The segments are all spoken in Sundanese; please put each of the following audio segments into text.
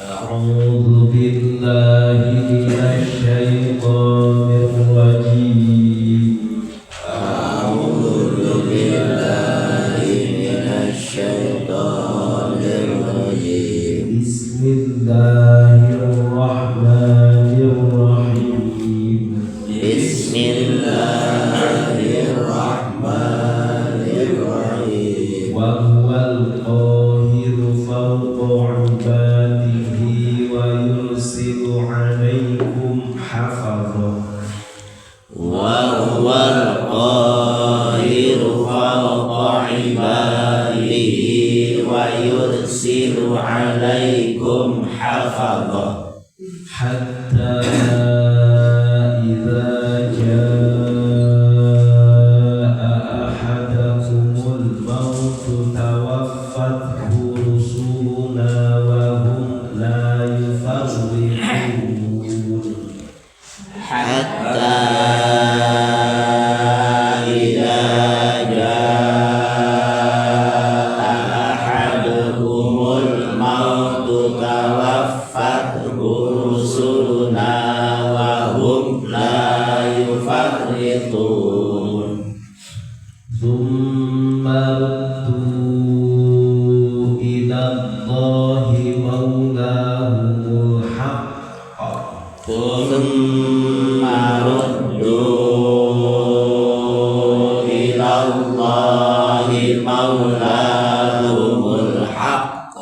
أعوذ بالله من الشيطان الرجيم. أعوذ بالله من الشيطان الرجيم. بسم الله الرحمن الرحيم. بسم الله الرحمن الرحيم. وهو القاهر فوق عباده ويرسل عليكم حفظه. وهو القاهر فوق عباده ويرسل عليكم حفظه. حتى إذا جاء أحدكم الموت توفته رسلنا وهم لا يفرطون. حتى إذا جاء أحدكم الموت توفته رسلنا وهم لا يفرطون. ثم ردوا إلى الله مولاهم الحق. ثم ردوا إلى الله مولاهم الحق.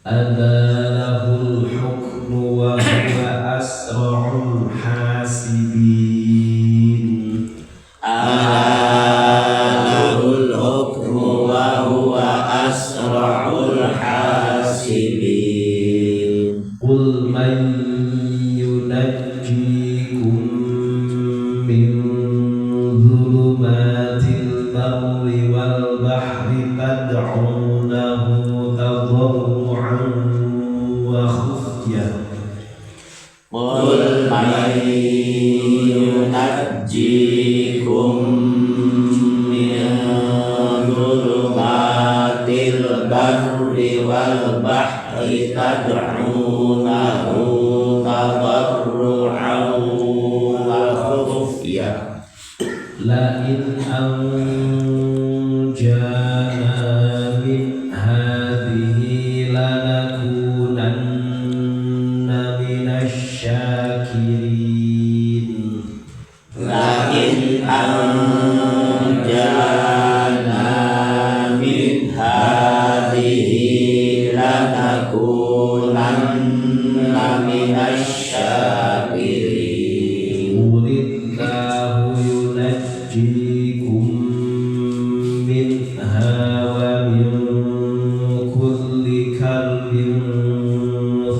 ألا له الحكم وهو أسرع الحاسبين. ألا له الحكم وهو أسرع الحاسبين. قل من ينجيكم من ظلمات البر والبحر تدعونه تضرعا وخفية. قل من ينجيكم من ظلمات البر والبحر تدعونه تضرعا وخفية. لئن أنجانا من هذه لنكونن من الشاكرين. لئن أنجانا من هذه لنكونن من الشاكرين. قل الله ينجيكم منها ومن كل كرب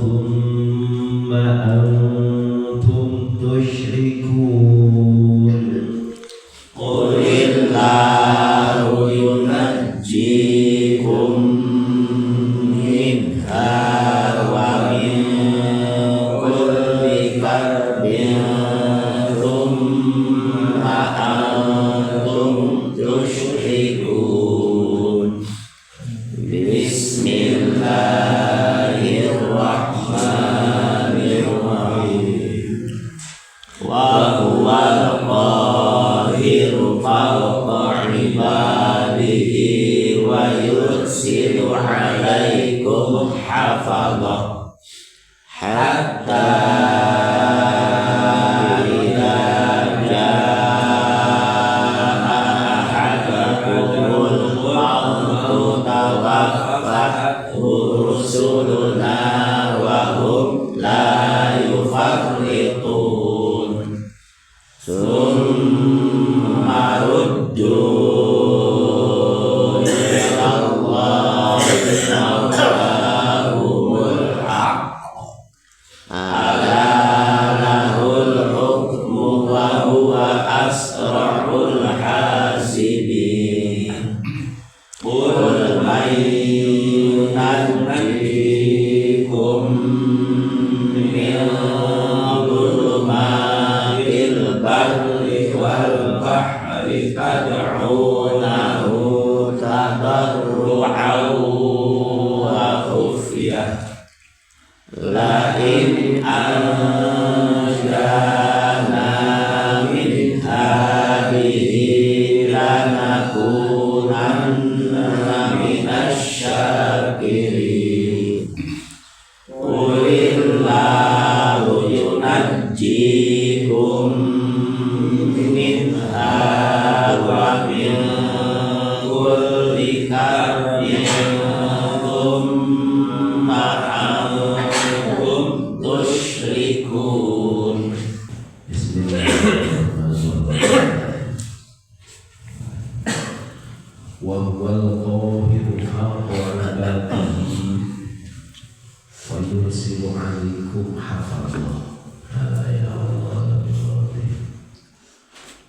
ثم أنتم تشركون. قل الله ينجيكم منها ومن كل كرب ثم أنتم تشركون. بسم الله الرحمن الرحيم. وهو القاهر فوق عباده ويرسل عليكم حفظه حتى إذا جاء أحدكم الموت توفته رسلنا وهم لا يفرطون. ثم ردوا إلى الله مولاهم الحق. ألا له الحكم وهو أسرع الحاسبين. قل من ينجيكم من ظلمات البر والبحر تدعونه تضرعا Yunajjikum minha wa min kulli karbin thumma antum tusyrikun. Bismillahirrahmanirrahim. Wa huwal qahiru fawqa ibadihi wa yursilu 'alaikum hafazah. Ya Allah,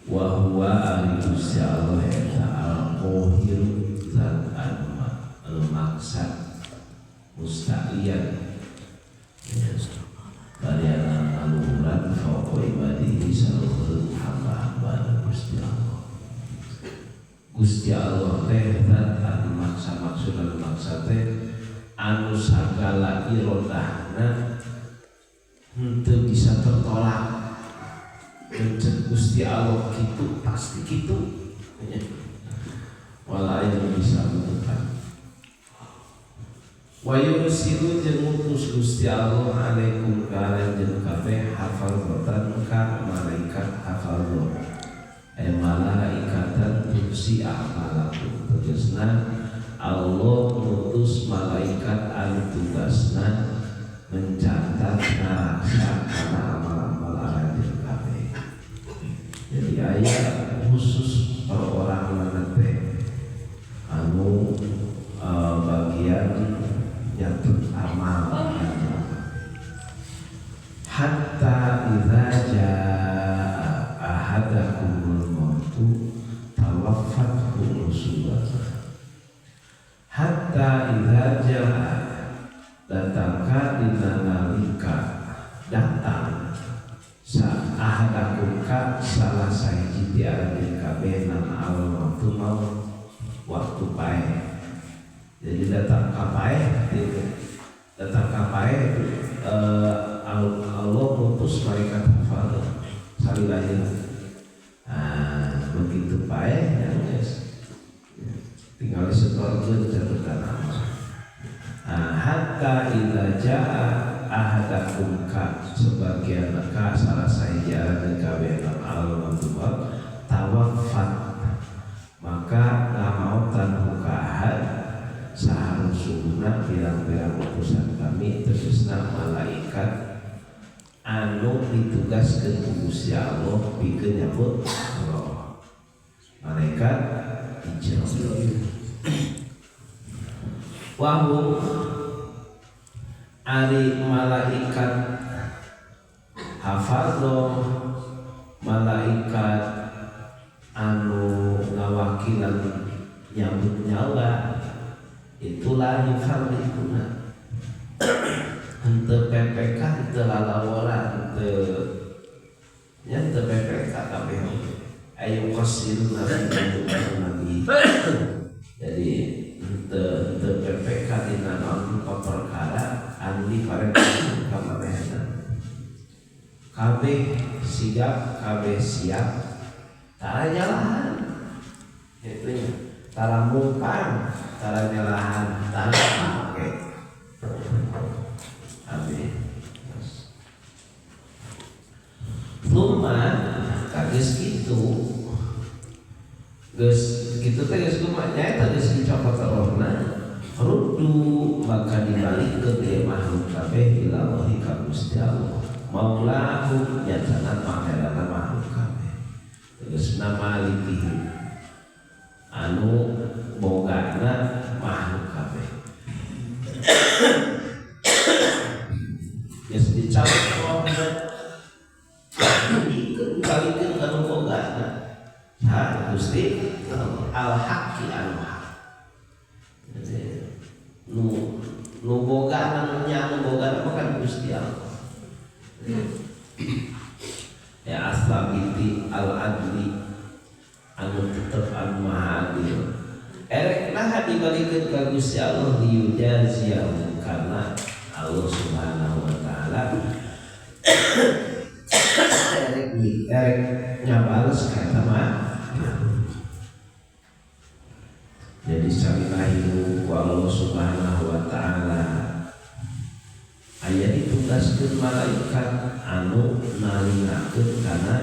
wa huwa ari Gusti Allah eta al-qahir zat anu maksa musta'liyan bariana kaluhuran fawqa ibadihi saluhur hamba-hamba Gusti Allah. Gusti Allah teh zat anu maksa, maksud anu maksa teh anu sagala irodahna henteu bisa tertolak. Mencet Gusti Allah kitu pasti kitu, wala yang bisa menentukan. Wa yursilu jeung ngutus Gusti Allah alaikum ka anjeun kabeh hafazatan ka malaikat hafazah, ay malaikatan tuhsi a'malakum. Tegasna Allah ngutus malaikat anu tugasna mencatat ngaraksa kana amal-amal aranjeun kabeh. Jadi aya khusus perorangan teh anu bagian nyatet amal. Hatta idza jaa ahadakumul mautu tawaffathu rusuluna. Hatta idza jaa datangka dina nalika datang sa ahadakum ka salah sahiji ti aranjeun kabeh nan al mautu maut waktu paeh. Jadi datang ka paeh, datang ka paeh Allah mutus malaikat hafal salilahnya. Nah, begitu paeh ya guys, tinggal disetorkeun catatan amal. Nah, hatta idza jaa ahadakum ka sebagian ka salah sahiji aranjeun kabeh al mautu tawaffat, maka ngamautan ka ahad saha rusuluna pirang-pirang utusan kami, tegasna malaikat anu ditugaskeun ku Gusti Allah pikeun nyabut roh, malaikat Ijrail. Wa ari malaikat hafadzah, malaikat anu ngawakilan nyabut nyawa, itulah yufarriquna. Henteu PPK, henteu lalawara, henteu nya henteu PPK kabeh. Ayo qasiruna nabi. Jadi henteu PPK dina naon perkara anu diparentahkeun ka manehna. Kabeh sigap, kabeh siap, tara nyalahan. Itu nya. Tara mungkang, tara nyalahan, tara make. Amin. Thumma kageus kitu. Geus kitu teh geus kumaha nya eta geus dicopot rohna. Ruddu maka dibalikeun ieu makhluk kabeh ilallahi ka Gusti Allah. Maulahu nyatana pangeranna makhluk kabeh. Tegasna malikihi anu bogana makhluk kabeh. Geus dicopot rohna dibalikeun ka nu bogana. Ha Gusti al-Haqqi anu hak. Jadi nu bogana nu nya nu bogana mah kan Gusti Allah. Ya asabiti al-adli anu tetep anu maha adil. Erek naha dibalikeun ka Gusti Allah liyujaziyahu, karena Allah Subhanahu wa taala erek nyabales ka eta mah. Jadi salilahi ku Allah Subhanahu wa taala aya ditugaskeun malaikat malaikat anu nalingakeun kana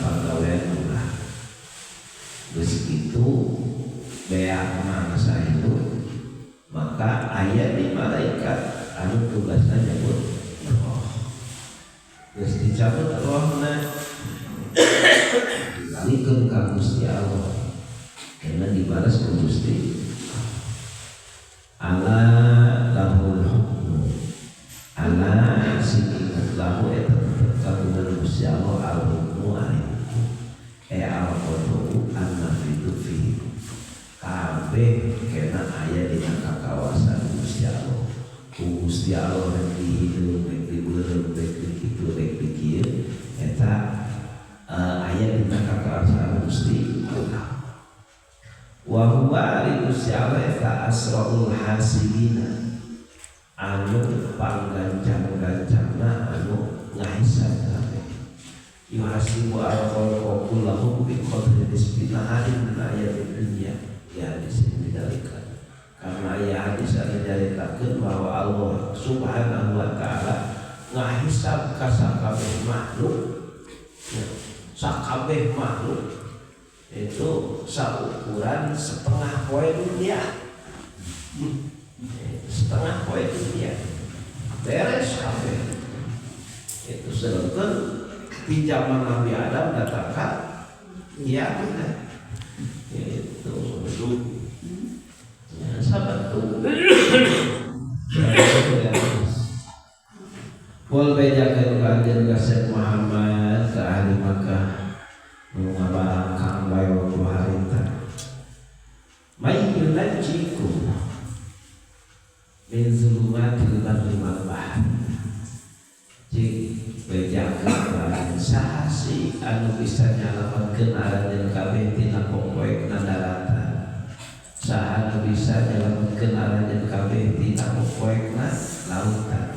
pagawean urang. Geus kitu beak mangsa itu maka aya di malaikat anu tugasna nyebut roh. Geus dicabut rohna dibalikeun ka Gusti Allah karena dibalas ku Gusti ala lahul hukmu ala sing inget lahu eta tetep kagungan Gusti Allah al hukmu ari hukum al qadru an-nafidu fihi kabeh kena aya dina kakawasan Gusti Allah. Ku Gusti Allah rek dihideung rek dibeureum rek dikitu rek dikieu eta aya dina kakawasan Gusti Allah. Wa huwa ari Gusti Allah eta asraul hasibina anu panggancang-gancangna anu ngahisab kabeh. Yuhasibu al-khalqa kullahum bi qadri nisfi naharin min ayatid dunya. Ya hadis ini didalikan karena ya hadis anu nyaritakeun bahwa Allah Subhanahu wa taala ngahisab ka sakabeh makhluk ya, sakabeh makhluk itu saukuran setengah poe dunia, setengah poe dunia beres kabeh. Itu sedangkan di zaman Nabi Adam datang ka kiamat itu ya, sahabat tuh wal bejakeun ka anjeun kasep Muhammad ka ahli Makkah nu ngabarangkang bae waktu harita may yunajjikum min zulumatil barri wal bahr. Cik bejakeun ka anjeun saha sih anu bisa nyalametkeun aranjeun kabeh tina popoekna daratan, saha anu bisa nyalametkeun aranjeun kabeh tina popoekna lautan.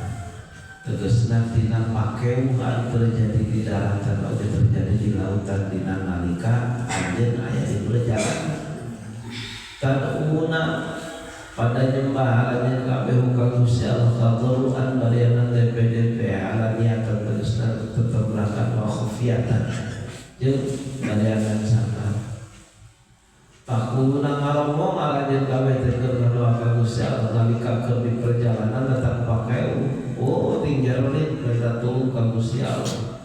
Tegasna tina pakeu anu terjadi di daratan oge terjadi di lautan dina nalika anjeun aya di perjalanan. Tad'una pada nyembah aranjeun kabeh ka Gusti Allah tadurruan barianan DPDP alaniatan tegasna tetebrakan wa khufiatan jeung barianan samar. Takuluna ngaromong aranjeun kabeh teh keur ngadoa ka Gusti Allah nalika keur di perjalanan datang pakeu oh ting jaronin minta tulung ka Gusti Allah.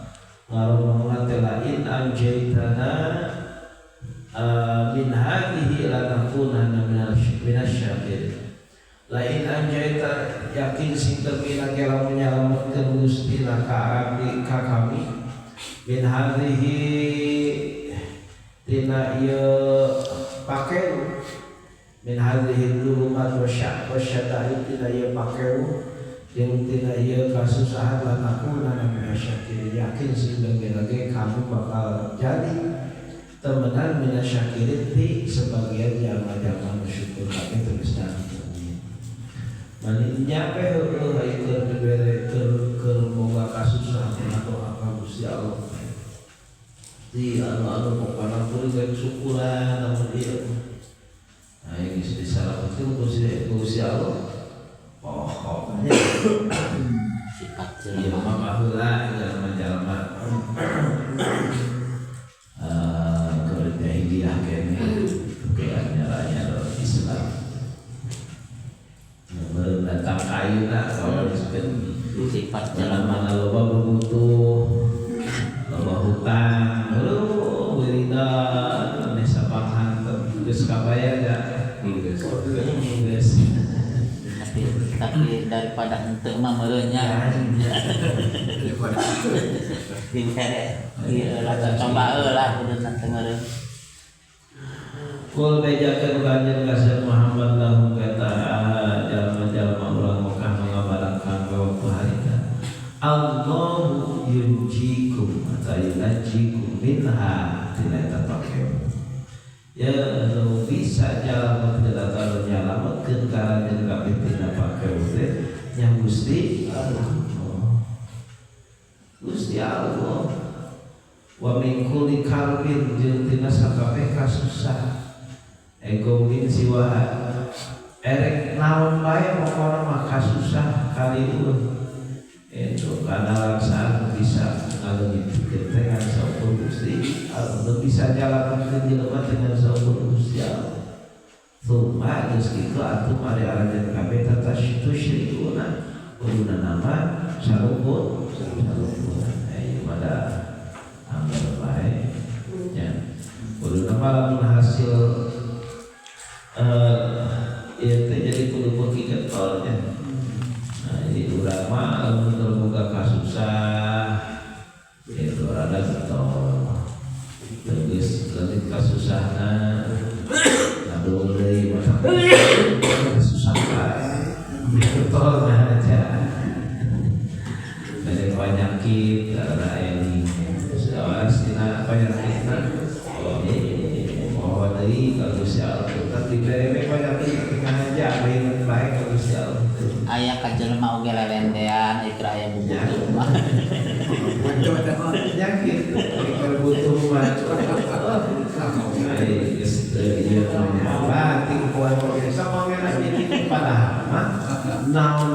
Ngaromongna teh lain anjaitana min hadhihi lanakunanna minasy syakirin. Lain anjaita yakin sing terpilih lamun nyalametkeun Gusti ka abdi ka kami min hadhihi tina ieu pakeu min hadhihi dzulumat wa syada'id tina ieu pakeu jeung tina ieu kasusahan lanakunanna minasy syakirin. Yakin sing lagi kami bakal jadi temenan minasyakirin ti sebagian jalma-jalma nu syukur kabeh tegasna mukmin. Mani nyampe heueuh keur dibere keur boga kasusahan atau apa Gusti Allah. Di anu-anu pokona kuring rek syukuran lamun ieu. Nah geus disalametkeun ku Gusti Allah. Oh, pokoknya sifat ieu jelema mah baheula jalma-jalma keur jahiliyah keneh kayak nyara-nyara Islam. Meureun datang ka ayeuna kalau disebut sifat jelema mana loba butuh loba hutang heuh wiridan aneh sapanghan geus kabayar ga Geus. Geus. Tapi daripada henteu mah meureun nya. Dibere ieu lah coba heula kudu teu meureun. Kul bejakeun ka anjeun ka Muhammad lahum kata jalma-jalma urang Mekah ngabarangkang ka waktu harita. Allahu yunjikum atau yunajjikum minha tina eta pakeu. Ya nu bisa nyalametkeun atau nyalametkeun ka aranjeun kabeh tina pakeu teh nya Gusti Allah. Gusti Allah. Wa min kulli karbin jeung tina sakabeh kasusah. Ego min siwa erek naon bae pokona mah kasusah kali eueuh. Itu karena laksana bisa ngaleungitkeun teh ngan saukur Gusti Allah, bisa jalan jelema dengan saukur Gusti Allah. Tsumma geus kitu antum ari aranjeun kabeh tata tusyrikuna, kuduna nama sarukun sarukun. Ieu mah da anggar bae nya, kuduna mah lamun hasil ieu teh jadi kudu beuki getol nya. Nah, jadi urang mah lamun teu boga kasusah itu rada getol, geus leutik kasusahna aduh deui mah susah bae getol nah aja dari penyakit karena ini awas tina penyakitna oh deui ka Gusti Allah tetep dibere penyakit tengah aja bae bae ka Gusti Allah. Aya ka jelema oge lelendean ikra aya bubutuh mah. Penyakit keur butuh mah. Ai geus teu ieu mah batik kuat biasa mangena jadi padahal mah naon.